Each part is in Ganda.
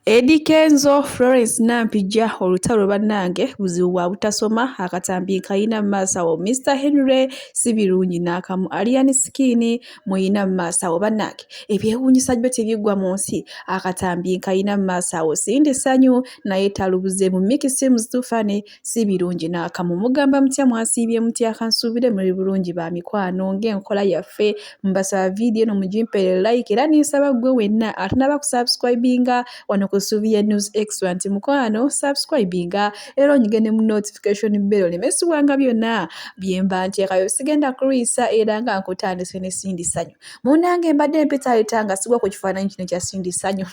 Eddy Kenzo, Florence Nampijja olutalo bannange buzibu bwa butasoma akatambi nkayina mu maaso awo Mister Henry si birungi n'akamu Alien Skin muyina mu maaso awo bannange ebyewuunyisa byo tebiggwa mu nsi akatambi nkayina mu maaso awo Cindy Sanyu naye talubuze mu Mickey Sims Tufani si birungi n'akamu mugamba mutya mwasiibye mutya kansuubire muli bulungi ba mikwano ng'enkola yaffe mbasaba vidiyo eno mugimpeere like era nensaba ggwe wenna atanaba kusubscribinga wano ku Ssuubi ya News Extra nti mukwano subscribinga era onyige ne mu notification bell oleme sibwanga byonna byemba nteekayo sigenda kulwisa era nga nkutandise ne Cindy Sanyu Munange mbadde mpitaayita nga sigwa ku kifaananyi kino kya Cindy Sanyu.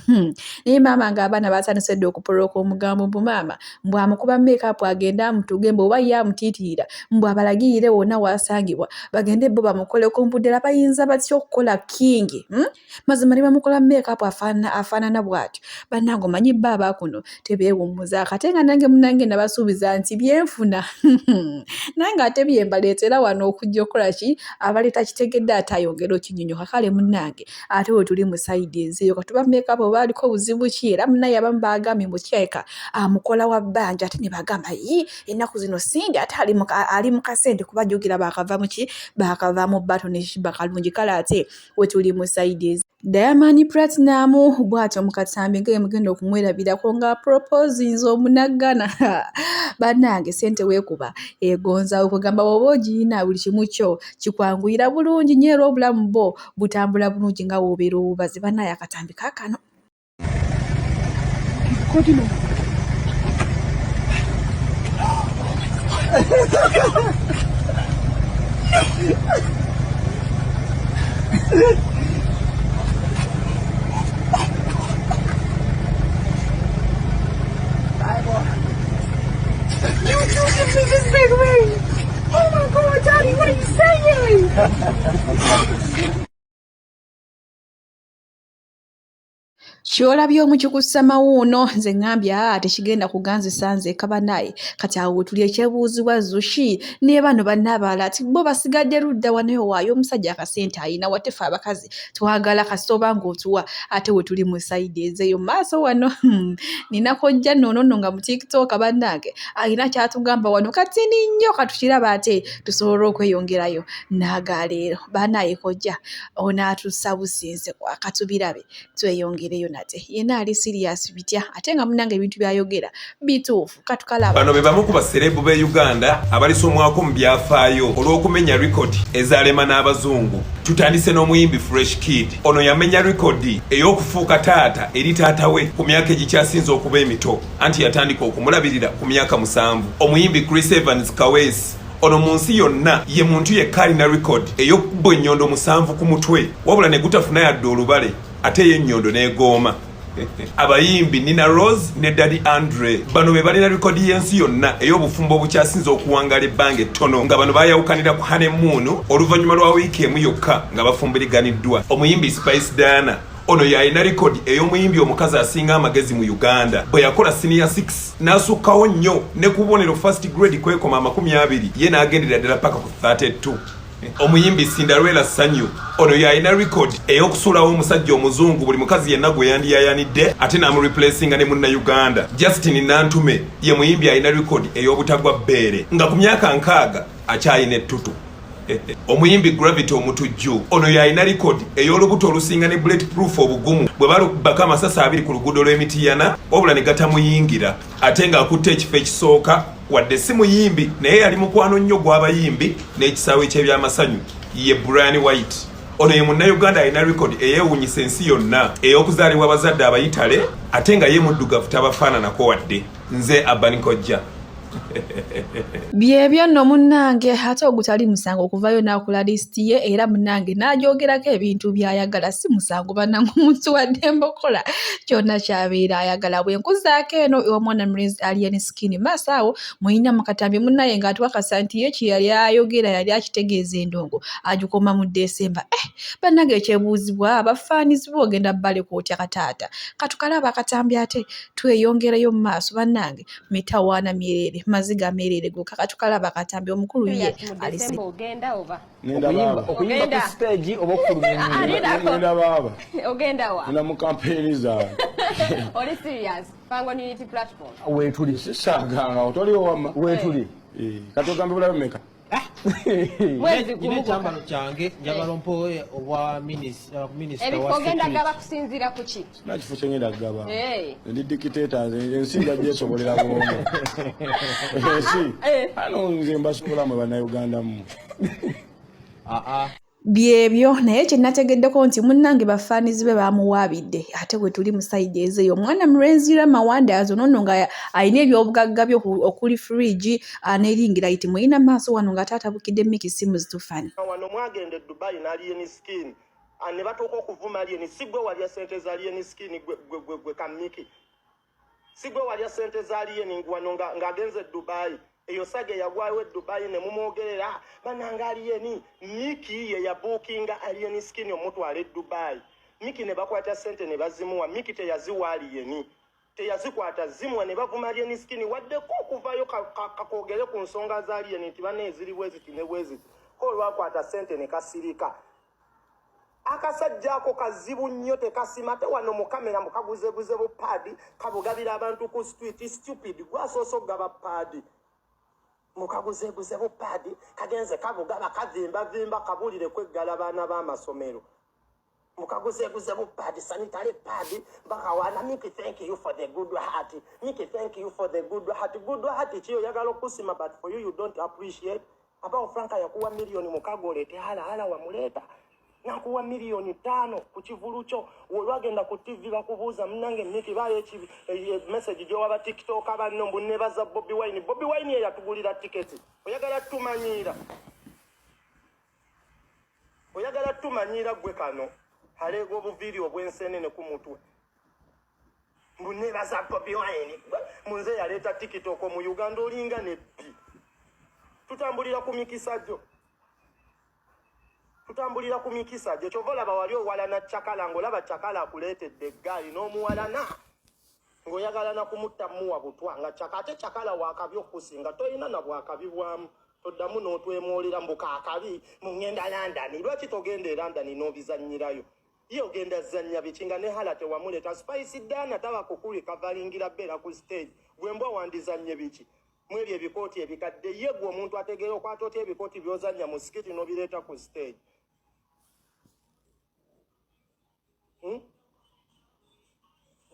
Naye maama ng'abaana batandise dda okupolooka omugambo mbu maama mbu amukuba makeup agende amutuge mbu oba ye amutiitirira mbu abalagirire wonna w'asangibwa bagende bo bamukoleko mbu ddala bayinza batya okukola king? Hmm? Mazima ne bamukola makeup afaanana bw'atyo. Bannange omanyi bo aba kuno tebeewummuzaako ate nga nange munnange nabasuubiza nti byenfuna nange ate bye mbaleetera wano okujja okukola ki abali takitegedde ate ayongera okinyonyoka kale munnange ate we tuli mu sayidi ezeeyo katuba makeup oba aliko buzibu ki era munnaye abamu baagambye mbu kirabika amukola wa bbanja ate ne bagamba yi ennaku zino Cindy ate ali mu kasente kuba jjukira baakava mu ki baakava mu bato ne Sheebah Kalungi kale ate we tuli mu sayidi eze Diamond Platnumz bw'atyo mu katambi nga mugenda okumwerabirako nga proposinze omunaggana bannange ssente weekuba egonza okugamba bw'oba ogiyina buli kimu kyo kikwanguyira bulungi nnyo era obulamu bwo butambula bulungi nga w'obeera owubaze bannaaye akatambi kaakano. You give me this big ring! Oh my God, Daddy, what are you saying? Ky'olabye omu kikussa mawuuno nze ŋŋambye aa tekigenda kuganzisa nzekka bannaaye kati awo wetuli ekyebuuzibwa Zushi ne bano banne abalala ati bo basigadde ludda wa naye owaaye omusajja akasente alina wa ffe abakazi twagala kasita oba ng'otuwa ate wetuli mu sayidi ezeeyo mu maaso wano nina kojja nno ono nno nga mu tiktok bannange alina ky'atugamba wano katini nnyo katukirabe ate tusobole okweyongerayo n'agaleero bannaaye kojja onaatussa businze katubirabe tweyongereyo nate yena ali serious bitya ate nga munange ebintu byayogera bituufu katukalaba. Bano be bamu ku baserebu b'e Uganda abalisomwako mu byafaayo olw'okumenya rekodi ezaalema n'abazungu. Tutandise n'omuyimbi Fresh Kid. Ono yamenya rekodi ey'okufuuka taata eri taata we ku myaka egikyasinze okuba emito anti yatandika okumulabirira ku myaka 7. Omuyimbi Chris Evans Kaweesi ono mu nsi yonna ye muntu yekka alina rekodi ey'okukubwa ennyondo 7 ku mutwe wabula ne gutafuna yadde olubale ate ey'ennyondo n'egooma. Abayimbi Nina Roz ne Daddy Andre bano be balina rekodi y'ensi yonna ey'obufumbo obukyasinze okuwangaala ebbanga ettono nga bano baayawukanira ku honeymoon oluvannyuma lwa wiiki emu yokka nga bafumbiriganiddwa. Omuyimbi Spice Diana ono y'alina rekodi ey'omuyimbi omukazi asinga amagezi mu Uganda bwe yakola siniya 6 n'asukkawo nnyo ne ku bubonero first grade kwekoma 20 ye n'agendera ddala paka ku 32. Omuyimbi Cinderella Sanyu ono y'alina rekodi ey'okusuulawo omusajja omuzungu buli mukazi yenna gwe yandiyayanidde ate n'amureplacinga ne Munnayuganda. Justin Nantume ye muyimbi alina rekodi ey'obutagwa bbeere nga ku myaka 60 akyalina ettutu. Omuyimbi Gravity Omutujju ono y'alina likodi ey'olubuto olusinga ne bullet proof obugumu bwe balubbako amasasi 2 ku luguudo lw'e Mityana wabula ne gatamuyingira ate ng'akutte ekifo ekisooka wadde si muyimbi naye yali mukwano nnyo gw'abayimbi n'ekisaawe ky'ebyamasanyu ye Brian White. Ono ye Munnayuganda alina rekodi eyeewuunyisa ensi yonna ey'okuzaalibwa abazadde abayitale ate nga ye muddugavu tabafaananako wadde. Nze Abani Kojja. Byebyo nno munnange ate ogutali musango okuvayo n'akola lisiti ye era munnange n'agyogerako ebintu by'ayagala si musango bannange omuntu wa ddembe okukola kyonna ky'abeera ayagala. Bwe nkuzaako eno ew'omwana mulenzi Alien Skin maaso awo muyina mu katambi munnaye ng'atukakasa nti ye kye yali ayogera yali akitegeeza endongo agikoma mu December. Bannange ekyebuuzibwa abafaanizi bo ogenda baleka otya kataata? Katukalaba akatambi ate tweyongereyo mu maaso bannange mitawaana myereere maziga meereere gokka katukalaba akatambi omukulu ye alise. Ogenda oba? Okuyimba ku stage oba okufulumya ennyimba? Ngenda baaba. Ogenda wa? Ngenda mu kampeyini zange. Oli serious? Fangone Unity Platform. Weetuli. Sisaaganga otoliwo wamma. Weetuli. Eh, kati ogambe bulabe meka. Mwezi Nina gumu. Ekyambalo kyange, njagala ompe obwa minisita Ebifo wa ogenda security. gaba kusinziira ku ki? Sina kifo kyengenda kugaba. Eh. Ndi dictator nze, ensi nja gyesobolera bwongo. Ensi. Ano nze mbasobola mwe Bannayuganda mmwe. Ah, ah. Byebyo, naye kye nategeddeko nti munnange bafaanizi be baamuwaabidde, ate bwe tuli mu sayidi ezeeyo omwana mulenzi Rama Wonders ono nno nga alina ebyobugagga bye okuli fridge n'eringira yiti muyina maaso wano nga taatabukidde Mickey Sims Tufani. Wano mwagenda e Dubai n'Alien Skin, ne batuuka okuvuma Alien. Si gwe walya sente za Alien Skin? Gwe gwe gwe gwe kamiki, si gwe walya sente za Alien wano ng'agenze e Dubai? Eyo saga eyagwayo e Dubai ne mumwogerera bananga Alien. Miki ye yabuukinga Alien Skin omutwala e Dubai. Miki ne bakwata sente ne bazimuwa. Miki teyaziwa Alien, teyazikwata zimuwa, ne bavuma Alien Skin. Waddeko okuvayo kakogere ku nsonga za Alien nti banna eziri bweziti ne bweziti, ko olwakwata sente ne kasirika. Akasajja ako kazibu nnyo, tekasima. Ate wano mu kamera mukaguzeguze bupaadi, kabugabira abantu ku street. Stupid, gwasoose okugaba paadi. Mukaguzeguze bupaadi, kagenze kabugaba, kavimbavimba, kabulire kweggala baana b'amasomero. Mukaguzeguze bupaadi, sanitary pad bakawana. Miki, thank you for the good heart. Miki, thank you for the good heart. Good heart ki? Oyagala okusima, but for you, you don't appreciate. Abawo Franka yakuwa 6 million oleete hala hala, wamuleeta nakuwa 5 million ku kivulu kyo. Olwagenda ku TV bakubuuza, munange Miki, bayo message gyowaba TikTok banno mbu nebaza Bobi Wine. Bobi Wine ye yatugulira tiketi. Oyagala tumanyiira, oyagala tumanyiira gwe kano aleega obuviiri obw'ensenene ku mutwe mbu nebaza Bobi Wine munze yaleeta TikTok mu Uganda. Olinga nebbi. Tutambulira ku mikisa gyo, tutambulira ku mikisa gyo. Kyova olaba wali owalana cakala, ng'olaba cakala akuleetedde eggaali n'omuwalana ng'oyagala na kumutta muwa butwa nga caka. Ate cakala wakabi okusinga, toyina na bwakabi bwamu. Toddamu n'otwemwolera mbu kaakabi mungenda London. Lwaki togenda e London n'obizannyirayo? Ye ogenda zannya biki nga ne hala tewamuleeta? Spice Dana taba kukuli kavalingira beera ku stage. Gwe mbwa, wandizannye biki mwebyo ebikooti ebikadde? Ye gwe omuntu ategeera okwata otya ebikooti by'ozannya mu skit n'obireeta ku stage? Gwe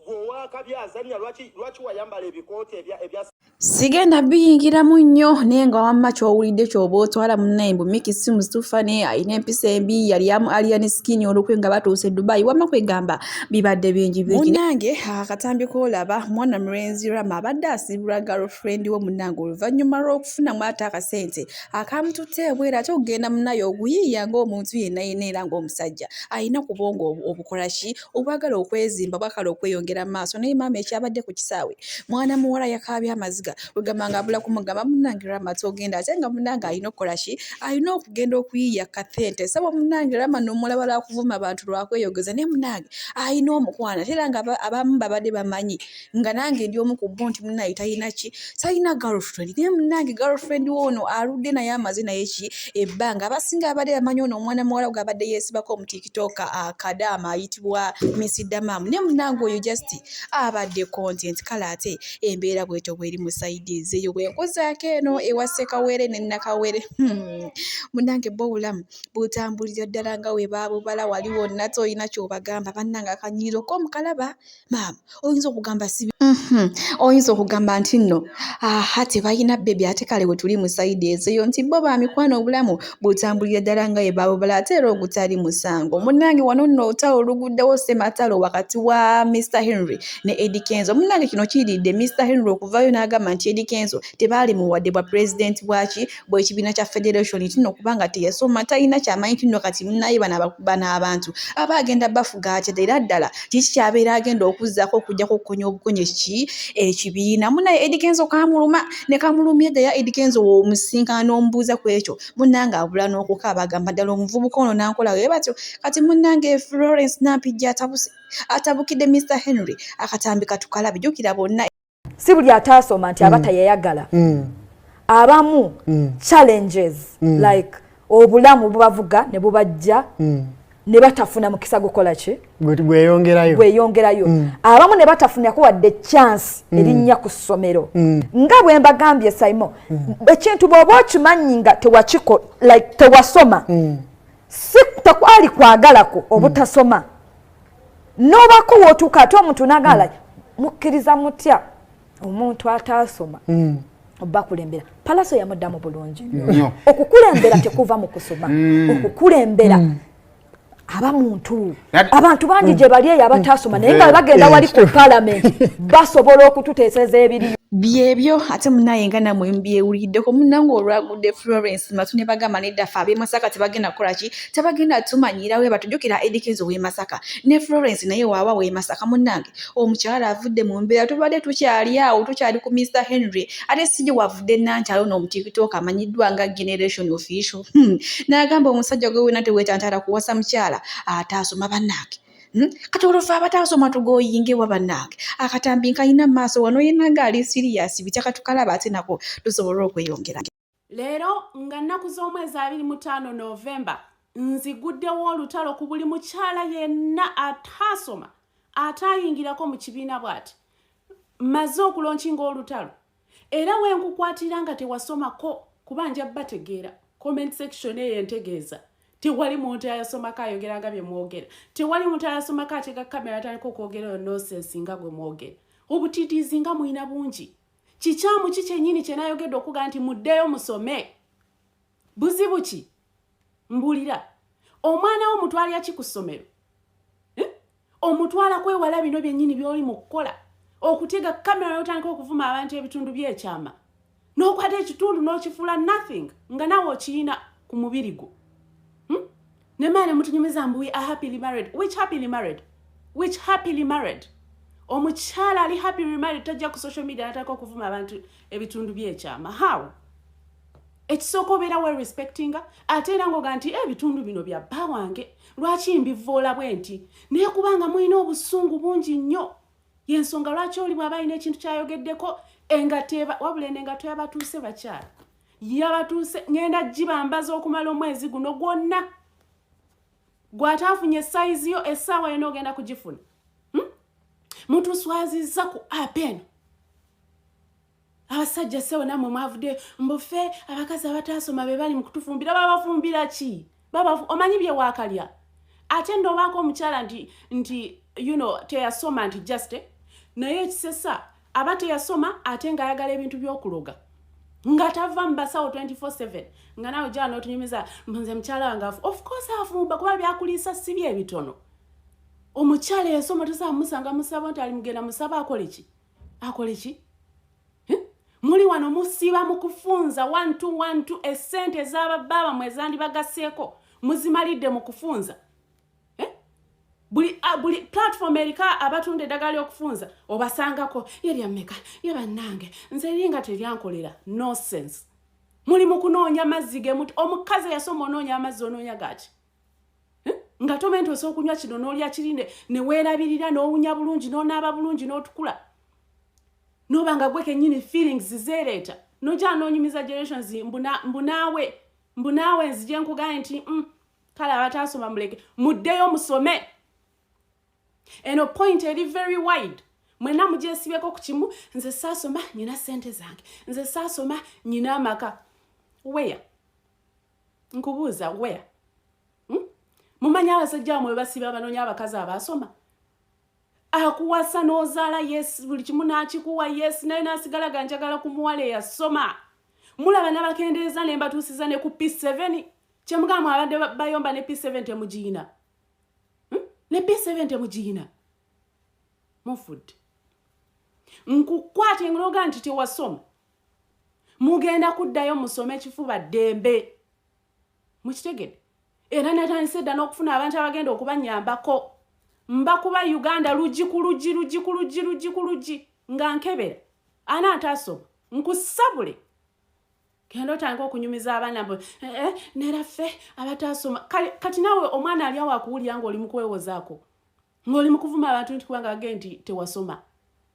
owakabi azannya, lwaki wayambala ebikooti ebya Sigenda biyingiramu nnyo, naye nga wamma ky'owulidde ky'oba otwala. Munnaye, mbu Mickey Sims Tufane alina empisa embi, yali amu Alien Skin olukwe nga batuuse e Dubai. Wamma kwegamba bibadde bingi bingi. Munnange, akatambi k'olaba mwana mulenzi Rama abadde asiibula girlfriend we munnange oluvannyuma lw'okufunamu ate akasente akamututte ebweru, ate okugenda munnaye okuyiiya ng'omuntu yenna yenna era ng'omusajja alina ku bwongo obukola ki, obwagala okwezimba, bwakala okweyongera mu maaso. Naye maama, ekyabadde ku kisaawe, mwana muwala yakaabye amaziga, wegamba nga abula kumugamba munnange Rama togenda, ate nga munnange alina okukola ki, alina okugenda okuyiiya kathente sabo. Munnange Rama n'omulaba lwakuvuma abantu, lwakweyogeza, naye munnange alina omukwano. Ate era nga abamu babadde bamanyi nga nange ndi omu ku bo nti munnange talina ki, talina girlfriend, naye munnange girlfriend woono aludde naye amaze naye ki ebbanga. Abasinga abadde bamanyi ono omwana muwala gwabadde yeesibako mu TikTok akadaama ayitibwa Miss Damam, naye munnange oyo just abadde content. Kale ate embeera bwetyo bweri mu side ezeeyo. Bwenkozaako eno ewa Ssekawere ne Nakawere, munnange bo obulamu butambulira ddala nga we baabubala wali wonna, toyina ky'obagamba. Bannange, akanyiiro k'omukalaba maama, oyinza okugamba si oyinza okugamba nti nno aha tebalina baby. Ate kale we tuli mu side ezeeyo nti bo ba mikwano, obulamu butambulira ddala nga we baabubala, ate era ogutali musango. Munnange, wano nno olutalo oluguddewo ssematalo wakati wa Mr Henry ne Eddie Kenzo. Munnange, kino kiyiridde Mr Henry okuvaayo n'agamba nti Eddie Kenzo tebaalimuwadde bwa pulezidenti bwaki bw'ekibiina kya federation, nti nno kubanga teyasoma, talina kyamanyi nti nno kati munnaye bano abantu aba agenda bafuga atya? Era ddala kiki kyabeera agenda okuzzaako okuggyako okukonya obukonye ki ekibiina? Munnaye Eddie Kenzo kamuluma ne kamulumya ddala. Eddie Kenzo w'omusinkana n'omubuuza ku ekyo, munnange abula n'okukaaba, agamba ddala omuvubuka ono n'ankola bwe batyo. Kati munnange Florence Nampijja atabuse, atabukidde Mr Henry. Akatambi katukalabe, jjukira bonna Si buli ataasoma nti aba tayayagala. Abamu challenges like obulamu bubavuga ne bubajja. Ne batafuna mukisa gukola ki? Gweyongerayo. Gweyongerayo. Abamu ne batafunako wadde chance erinnya ku ssomero. Nga bwe mbagambye, Simon, ekintu bw'oba okimanyi nga tewakiko, like tewasoma, si tekwali kwagalako obutasoma, n'obako wootuuka ate omuntu nagala, mukkiriza mutya omuntu ataasoma obakulembera? Palaso yamuddamu bulungi. Nnyo. Okukulembera tekuva mu kusoma. Okukulembera aba muntu. Abantu bangi gye bali eyo abataasoma, naye nga bagenda wali ku paalamenti basobola okututeeseza ebiriyo. Byebyo ate munaye nga namwe mbyewuliddeko munnange. Olwagudde Florence Matu ne bagamba nedda, ffe ab'e Masaka tebagenda kukola ki, tebagenda tumanyirawo. Batujjukira Eddy Kenzo w'e Masaka ne Florence naye waawa w'e Masaka. Munnange, omukyala avudde mu mbeera. Tubadde tukyali awo, tukyali ku Mr Henry, ate si gye wavudde Nankyalo n'omutiktok amanyiddwa nga Generation Official, n'agamba omusajja gwe wena teweetantala kuwasa mukyala ataasoma. Bannange, Kati olwo ffe abataasoma tugoyingewa? Bannange, akatambi nkayina mu maaso wano yenna ng'ali serious bitya, katukalaba ate nako tusobole okweyongera. Leero nga nnaku z'omwezi 25 Novemba, nziguddewo olutalo ku buli mukyala yenna ataasoma, ataayingirako mu kibiina. Bw'ati mmaze okulaunchinga olutalo, era wenkukwatira nga tewasomako, kuba nja bategeera. Comment section eyo entegeeza tewali muntu ayasomako ayogera nga bye mwogera. Tewali muntu ayasomako atega kamera atandika okwogera oyo nonsense nga gwe mwogera. Obutiitiizi nga mulina bungi. Kikyamu ki kyennyini kye nayogedde okuga nti muddeyo musome? Buzibu ki? Mbulira, omwana wo mutwalira ki ku ssomero? Eh? Omutwala kwewala bino byennyini by'oli mu kukola, okutega kamera n'otandika okuvuma abantu ebitundu by'ekyama, n'okwata ekitundu n'okifuula nothing nga naawe okiyina ku mubiri gwo, Ne maane mutunyumiza mbu we are happily married. Which happily married? Which happily married? Omukyala ali happily married tajja ku social media natandika okuvuma abantu ebitundu by'ekyama. How? Ekisooka, obeera we respectinga, ate era ngoga nti ebitundu bino bya bba wange, lwaki mbivoola bwe nti? Naye kubanga mulina obusungu bungi nnyo, yensonga lwaki oli bw'aba alina ekintu kyayogeddeko engatto eba wabula eno engatto yabatuuse. Bakyala, yabatuuse. Ngenda gibambaza okumala omwezi guno gwonna. Gw'ataafunye sayizi yo, essaawa yona ogenda kugifuna, Mutuswazizza ku app eno. Abasajja sewo nammwe mwavudde mbufe abakazi abataasoma be bali mu kutufumbira. Babafumbira ki? Omanyi bye waakalya? Ate ndobaako omukyala nti teyasoma, nti just naye ekisesa aba teyasoma ate ng'ayagala ebintu by'okuloga, nga tava mu basawo 24/7, nga naawe gyala n'otunyumiza nze mukyala wange afu. Of course afumba, kuba byakuliisa si bye ebitono. Omukyala eyasoma tosobola musanga musabo nti ali mugenda musaba akole ki? Akole ki? Muli wano musiiba mu kufunza 1212. Essente ez'ababba bammwe ezandibagaseeko muzimalidde mu kufunza. Eh? Buli platform eriko abatunda eddagala ly'okufunza obasangako, ye lyammeka? Ye bannange, nze eringa teryankolera. Nonsense. Muli mu kunoonya mazzi gemuti. Omukazi eyasoma onoonya amazzi, onoonya gaki? Eh? Nga tomanyi nti osobola okunywa kino n'olya kiri ne weerabirira, n'owunya bulungi, n'onaaba bulungi, n'otukula, noba nga gwe kennyini feelings zeereeta, nojja n'onyumiza generations mbunaawe mbunaawe. Nzije nkugaye nti kale abataasoma muleke, muddeyo musome. Eno point eri very wide, mwenna mugyesibyeko ku kimu: nze saasoma, nyina sente zange, nze saasoma, nyina amaka. Where? Nkubuuza, where? Mumanyi abasajja bamwe basiba banoonya abakazi abaasoma. Akuwasa n'ozaala, yes, buli kimu n'akikuwa, yes, naye n'asigala ga njagala ku muwala eyasoma. Mulaba nabakendeeza ne mbatuusiza ne ku P7. Kyemugamba abadde bayomba ne P7 temugiyina, Ne P7 temugiyina, mufudde. Nkukwata enguloga nti tewasoma, mugenda kuddayo musome ekifuba ddembe. Mukitegedde? Era natandise dda n'okufuna abantu abagenda okubanyambako. Mbakuba Uganda lugi ku lugi, lugi ku lugi, lugi ku lugi, nga nkebera ana atasoma. Nkusabule, genda otandika okunyumiza abaana mbu eh, eh, nera ffe abatasoma. Kati naawe omwana ali awo akuwulira ng'oli mu kwewozaako, ng'oli mu kuvuma abantu nti kubanga bagende nti tewasoma.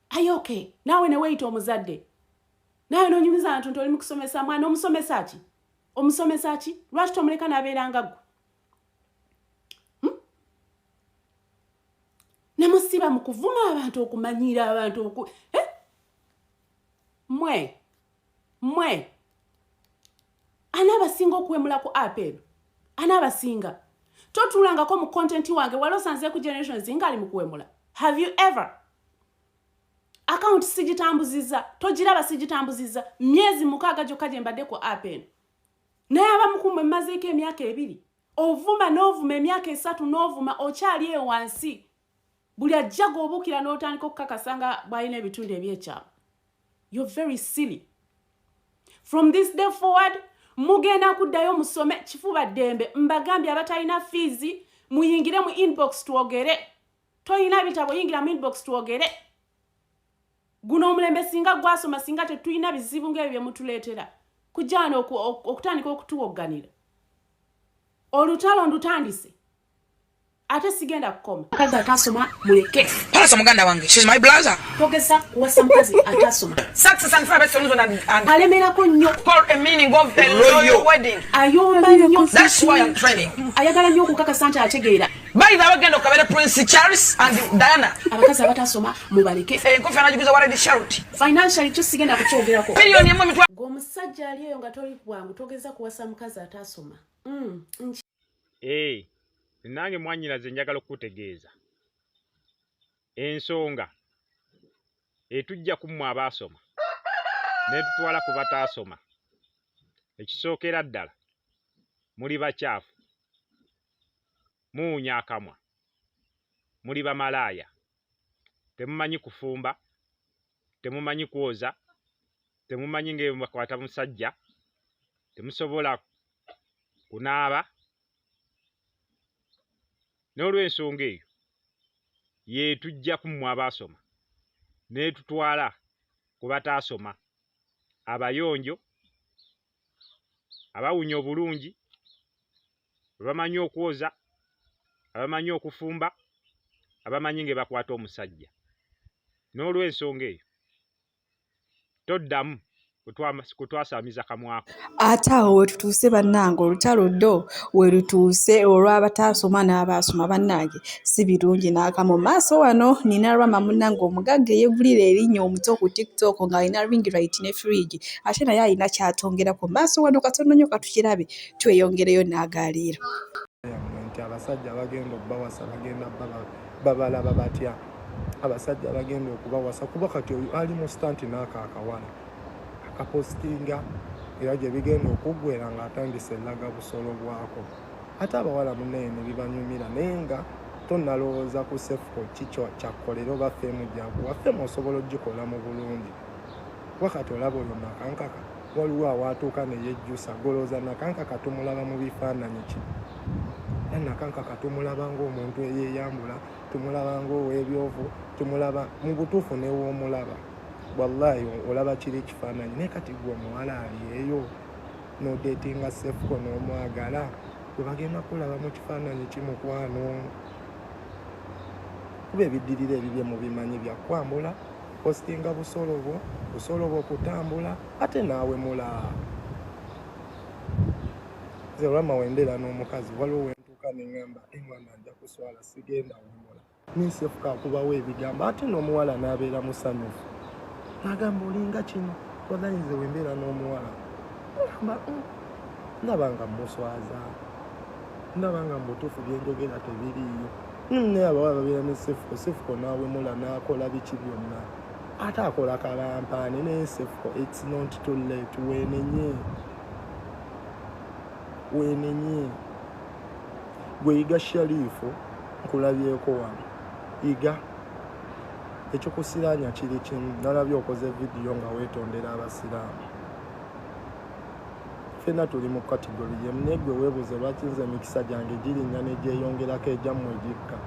Aye okay, naawe ne weeyita omuzadde, naawe n'onyumiza abantu nti oli mu kusomesa mwana. Omusomesa ki? Omusomesa ki? Lwaki tomuleka n'abeera nga ggwe? Musiba mu kuvuma abantu, okumanyiira abantu, eh? Mwe mwe ani abasinga okuwemula ku app eno? Ani abasinga? Totuulangako mu content wange wali osanzeeku Generations nga ali mu kuwemula? Have you ever? Account sigitambuziza, togiraba, sigitambuziza myezi 6 gyokka gye mbadde ku app eno. Naye abamu ku mmwe mmazeeko emyaka 2 ovuma n'ovuma, emyaka 3 n'ovuma, okyali eyo wansi. Buli ajja g'obuukira n'otandika okukakasa nga bw'alina ebitundu ebyekyama. You're very silly. From this day forward, mugenda kuddayo musome kifuba ddembe. Mbagambye, abatalina fees muyingire mu inbox twogere. Toyina bitabo, yingira mu inbox twogere. Guno omulembe singa gwasoma, singa tetulina bizibu ng'ebyo bye mutuleetera kujja wano okutandika okutuwogganira. Olutalo ndutandise, ate sigenda kukoma. Mukazi atasoma muleke. Palasa muganda wange, she's my brother. Togeza kuwasa mukazi atasoma. Success and favor solution and alemerako nnyo. Call a meaning of a royal wedding. Ayomba nnyo. That's why I'm training. Ayagala nnyo okukakasa nti ategeera. By the way, genda okabere Prince Charles and Diana. Abakazi abatasoma mubaleke. Enkofi anagiguza wa Red Charlotte. Financially kyo sigenda kukyogerako. 1,000,000 emitwalo. Ng'omusajja ali eyo nga toli bwangu, togeza kuwasa mukazi atasoma. Ee, nange mwannyinaze njagala okukutegeeza ensonga etujja ku mmwe abaasoma n'etutwala ku bataasoma. Ekisookera ddala, muli bakyafu, muwunya akamwa, muli bamalaaya, temumanyi kufumba, temumanyi kwoza, temumanyi ng'ebakwata musajja, temusobola kunaaba. N'olw'ensonga eyo yeetujja ku mmwe abaasoma n'etutwala ku bataasoma, abayonjo, abawunya obulungi, abamanyi okwoza, abamanyi okufumba, abamanyi nga bakwata omusajja. N'olw'ensonga eyo toddamu kutwasamiza kamwako. Ate awo wetutuuse bannange, olutalo ddo we lutuuse olw'abataasoma n'abaasoma. Bannange, si birungi n'akamu. Maaso wano nina Rama munnange omugagga eyeegulira erinnya omuto ku TikTok ng'alina ring light ne fridge, ate naye alina ky'atongerako. Maaso wano katono nnyo katukirabe, tweyongereyo n'agaleero. Nti abasajja bagenda obbawasa, bagenda babalaba batya abasajja bagenda okubawasa? Kuba kati oyo ali mu stunt n'ako akawala akapositinga, era gye bigenda okuggwera ng'atandise eraga busolo bwako. Ate abawala munnaye ne bibanyumira, naye nga tonnalowooza ku sefuko ki kyakkolera oba fame gyakuwa. Fame osobola ogikola mu bulungi, kuba kati olaba oyo Nakankaka, waliwo awaatuuka ne yejjusa. Golooza Nakankaka tumulaba mu bifaananyi ki? Era Nakankaka tumulaba ng'omuntu eyeeyambula, tumulaba ng'ow'ebyovu, tumulaba mu butuufu newoomulaba wallahi olaba kiri ekifaananyi. Naye kati gwe omuwala ali eyo nodetinga sefuko n'omwagala, gwe bagenda kulaba mu kifaananyi ki, mukwano? Kuba ebiddirira ebibye mubimanyi, byakwambula, postinga busolo bwo, busolo bwo kutambula, ate naawe mula. Nze olwama wembeera n'omukazi, waliwo wentuuka neŋŋamba, emwana nja kuswala, sigenda wemula. Ninsefuka akubawo ebigambo, ate n'omuwala n'abeera musanyufu, n'agamba olinga kino. Wallahi nze wembeera n'omuwala ngamba, ndaba nga muswaza, ndaba nga mubutuufu byenjogera tebiriiyo." Naye abawala babeera ne sefuko, sefuko n'awemula n'akola biki byonna, ate akola kalampaane. Naye sefuko, it's not too late, weenenye, weenenye. Gwe Yiga Sharifu, nkulabyeko wano. Yiga, ekyokusiraanya kiri kimu. Nalabye okoze vidiyo nga weetondera abasiraamu. Ffenna tuli mu category yemu, naye gwe weebuuze lwaki nze emikisa gyange girinnya ne gyeyongerako, egyammwe gikka.